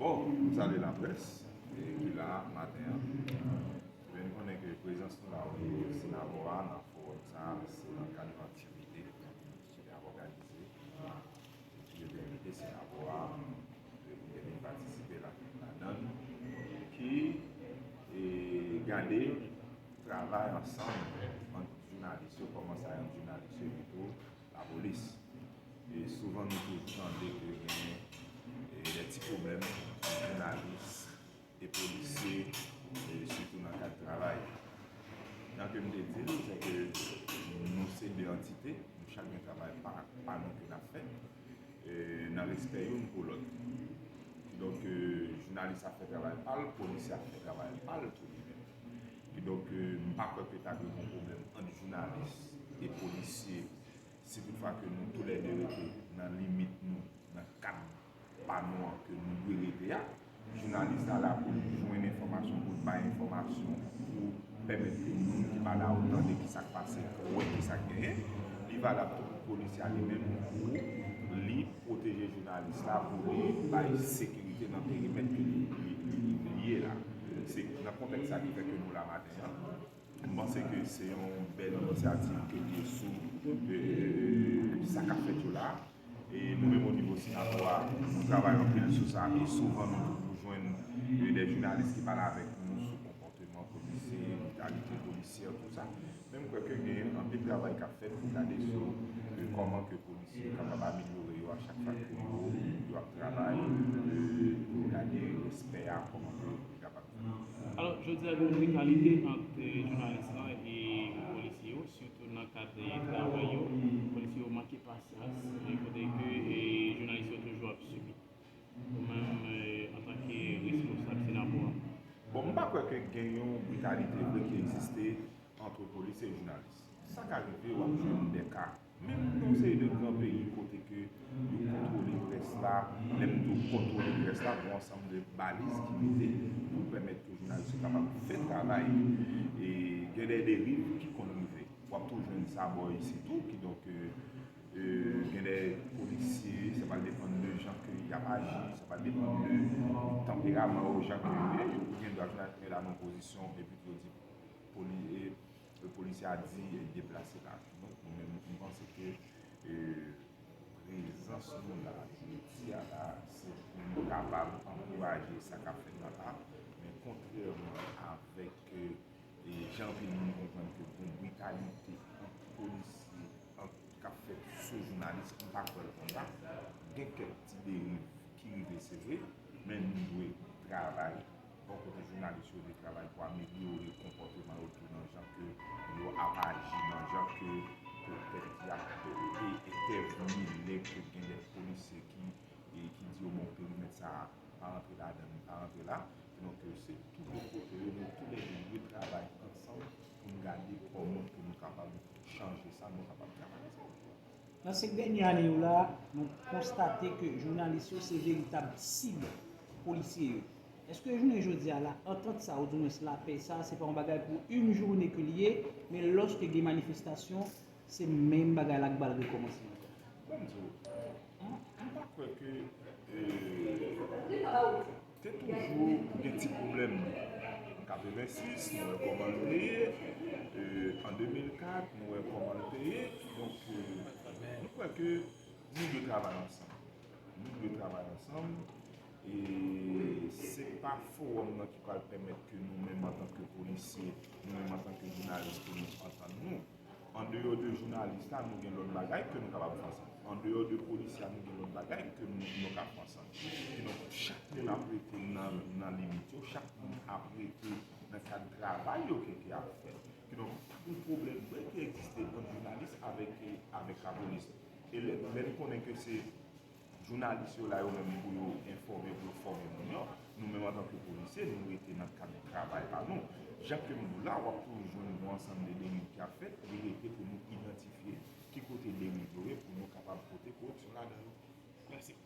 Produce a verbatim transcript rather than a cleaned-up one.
Bon, m salye laprès ki la maten an. Ebyen, nou konnen ke prezans nou la onivo Senapò a nan fowòm sa a, se nan kad yon aktivite ki te ap òganize, epi yo te envite Senapò a pou te vin patisipe la, ladan l, ki e, gade travay ansanm ant jounalis yo, kòman sa ant jounalis yo epi tou lapolis. E souvan nou toujou tande ke gen e, de ti pwoblèm ant jounalis e polisye, e sitou nan kad travay. Jan ke m te di l, se ke nou se de antite, nou chak gen travay pa, pa nou ke n ap fè, e nan respè youn pou lòt. Kidonk, e, jounalis ap fè travay pa l, polisye ap fè travay pa l tou li menm. Kidonk, e, m pa kwè ke ta dwe gen yon pwoblèm ant jounalis e polisye si toutfwa ke nou toulède rete nan limit nou, nan kad pa nou an ke nou dwe rete a. Jounalis la la pou l jwenn enfòmasyon, pou l bay enfòmasyon, pou pèmèt ke moun ki pa la yo tande ki sa k pase, wè ki sa k genyen. Li valab tou pou polisye a li menm, pou li pwoteje jounalis la, pou li bay sekirite nan perimèt ke li, li, li, li ye la. Se nan kontèks sa ki fè ke nou la maten an. M panse ke se yon bèl inisyativ ke l ye sou, e, sa k ap fèt yo la. E nou menm onivo Senapò a, nou travay anpil sou sa, e souvan nou toujou jwenn, e, de jounalis ki pale avèk nou sou konpòteman polisye, britalite polisyè, tou sa. Men m kwè ke gen anpil travay k ap fèt pou gade sou, e, kòman ke polisye yo kapab amelyore yo a chak fwa ke yo, yo ap travay, e, pou gade respè a, kòman ke li kapab fèt. Alò, jodi a gen yon britalite ant, e, jounalis lan e polisye yo, sitou nan kad, e, travay yo. Polisye yo manke pasyans, e, kote ke, e, jounalis yo toujou ap sibi. Ou menm, e, antanke responsab Senapò a? Bon, m pa kwè ke gen yon britalite vre ki egziste ant polisye e jounalis. Sa ka rive, w ap jwenn de ka. Menm nan yon seri de gran peyi kote ke yo kontwole près la, lè m di w kontwole près la, gen yon ansanm de baliz ki mete pou pèmèt ke jounalis yo kapab fè travay yo. E gen de deriv ki konn rive. W ap toujou jwenn sa bò isit tou, kidonk, e, e, gen de polisye, sa pral depann de jan ke y ap aji, sa pral depann de tanperaman yo, jan ke yo ye. Ou gen dwa jounalis mete la nan pozisyon, epi yo di poli-, e, e, polisye a di, e, deplase la. Donk, nou menm, m panse ke, e, prezans nou la, jodi a la, se pou nou kapab ankouraje sa k ap fèt nan la, men kontrèman avèk, e, e, jan anpil moun konprann ke gen britalite ant polisye, ant k ap fèt sou jounalis, m pa kwè l konsa. Gen kèk ti deriv ki rive, se vre, men nou dwe travay bò kote jounalis yo, dwe travay pou amelyore konpòteman yo tou nan jan ke yo ap aji, nan jan ke petèt y ap, e, entèvni lè ke gen de polisye ki, e, ki di yo, bon, perimèt sa a, pa rantre ladan l, pa rantre la. Donk, e, se tou de kote yo, nou toulède dwe travay ansanm pou n gade kòman pou nou kapab chanje sa, nou kapab travay ansanm. Nan senk dènye ane yo la, nou konstate ke jounalis yo se veritab sib polisye yo. Èske jounen jodi a la, antant sa, oudimwens lapè sa, se pa yon bagay pou yon jounen ke l ye, men lòske gen manifestasyon, se menm bagay la k pral rekòmanse ankò? Ban m di w, m, m pa kwè ke, e, te toujou gen ti pwoblèm. Katrevensis, nou wè kòman l te ye. E, an de mil kat, nou wè kòman l te ye. Donk, e, m kwè ke nou dwe travay ansanm. Nou dwe travay ansanm. E se pa fowòm nan ki pral pèmèt ke nou menm antanke polisye, nou menm antanke jounalis, pou nou antann nou. Andeyò de jounalis la, nou gen lòt bagay ke nou kapab fè ansanm. Andeyò de polisye a, nou gen lòt bagay ke nou, nou ka fè ansanm. Kidonk, chak moun ap rete nan, nan limit yo, chak moun ap rete nan kad travay yo ke, ke ap fè. Kidonk, pa gen pwoblèm vre ki egziste ant jounalis avèk, avèk lapolis. E lè, lè n konnen ke se jounalis yo la yo menm pou yo enfòme, pou yo fòme moun yo. Nou menm antanke polisye, nou rete nan kad travay pa nou. Jan ke m di w la, w ap toujou jwenn yon ansanm de deriv ki ap fèt, li rete pou nou idantifye ki kote deriv yo ye pou nou kapab pote koreksyon ladan yo. Mèsi.